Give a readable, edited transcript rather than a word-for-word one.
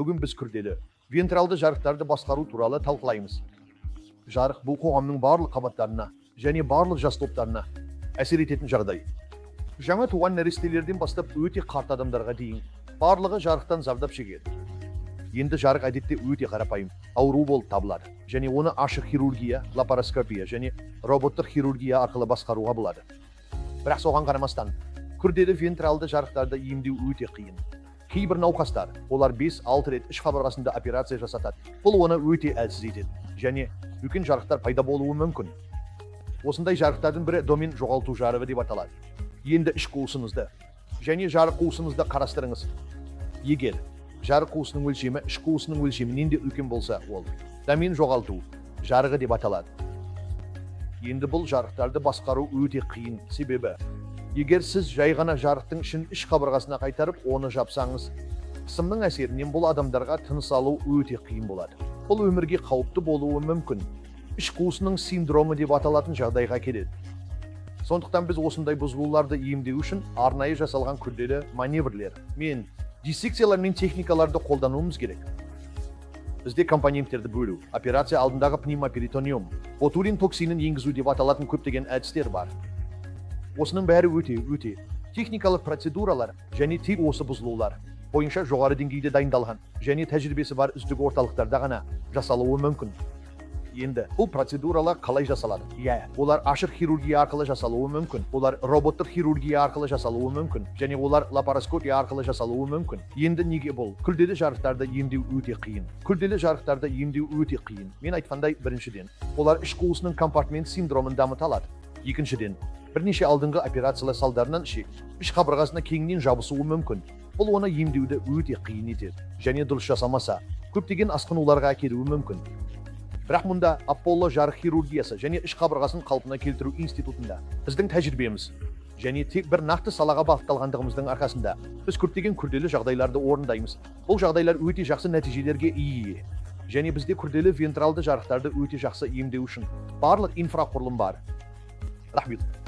Бүгін біз күрделі вентралды жарықтарды басқару туралы талқылаймыз. Жарық бұл қоғамның барлық қабаттарына және барлық жас топтарына әсер ететін жағдай. Жаңа туған нәрестелерден бастап өте қарт адамдарға дейін барлығы жарықтан зардап шегеді. Енді жарық әдетте өте қарапайым ауру болып табылады және оны ашық хирургия, лапароскопия және роботтық хирургия арқылы басқаруға болады. Бірақ соған қарамастан, күрделі вентралды жарықтарды емдеу өте қиын. Кейбір науқастар, олар 5-6 рет іш қабырғасында операция жасатады. Бұл оны өте әлсіз етеді және үлкен жарықтар пайда болуы мүмкін. Осындай жарықтардың бірі домен жоғалту жарығы деп аталады. Енді іш қуысыңызды және жарық қуысыңызды қарастырыңыз. Егер жарық қуысының өлшемі іш қуысының өлшемінен де үлкен болса, ол домен жоғалту жарығы деп аталады. Енді бұл жарықтарды басқару өте қиын, себебі егер сіз жай ғана жарықтың ішін іш қабырғасына қайтарып, оны жапсаңыз, қысымның әсерінен бұл адамдарға тыныс алу өте қиын болады. Бұл өмірге қауіпті болуы мүмкін. Іш қуысының синдромы деп аталатын жағдайға келеді. Сондықтан біз осындай бұзылуларды емдеу үшін арнайы жасалған күрделі маневрлер мен диссекциялар мен техникаларды қолдануымыз керек. Бізде компоненттерді бөлу, операция алдындағы пневмоперитонеум, ботулин токсинін енгізу деп аталатын көптеген әдістер бар. Осының бәрі өте техникалық процедуралар және тек осы бұзылулар бойынша жоғары деңгейде дайындалған және тәжірибесі бар үздік орталықтарда ғана жасалуы мүмкін. Енді бұл процедуралар қалай жасалады? Иә, олар ашық хирургия арқылы жасалуы мүмкін, олар роботтық хирургия арқылы жасалуы мүмкін және олар лапароскопия арқылы жасалуы мүмкін. Енді неге бұл күрделі жарықтарды емдеу өте қиын? Күрделі жарықтарды емдеу өте қиын. Мен айтқандай, біріншіден, олар іш қуысының компартмент синдромын дамыта алады. Екіншіден, бірнеше алдыңғы операциялар салдарынан іш қабырғасына кеңінен жабысуы мүмкін. Бұл оны емдеуді өте қиын етеді және дұрыс жасамаса, көптеген асқынуларға әкелуі мүмкін. Бірақ мұнда Аполло жарық хирургиясы және іш қабырғасын қалпына келтіру институтында біздің тәжірибеміз және тек бір нақты салаға бағытталғандығымыздың арқасында біз көптеген күрделі жағдайларды орындаймыз. Бұл жағдайлар өте жақсы нәтижелерге ие. Және бізде күрделі вентралды жарықтарды өте жақсы емдеу үшін барлық инфрақұрылым бар. Рахмет.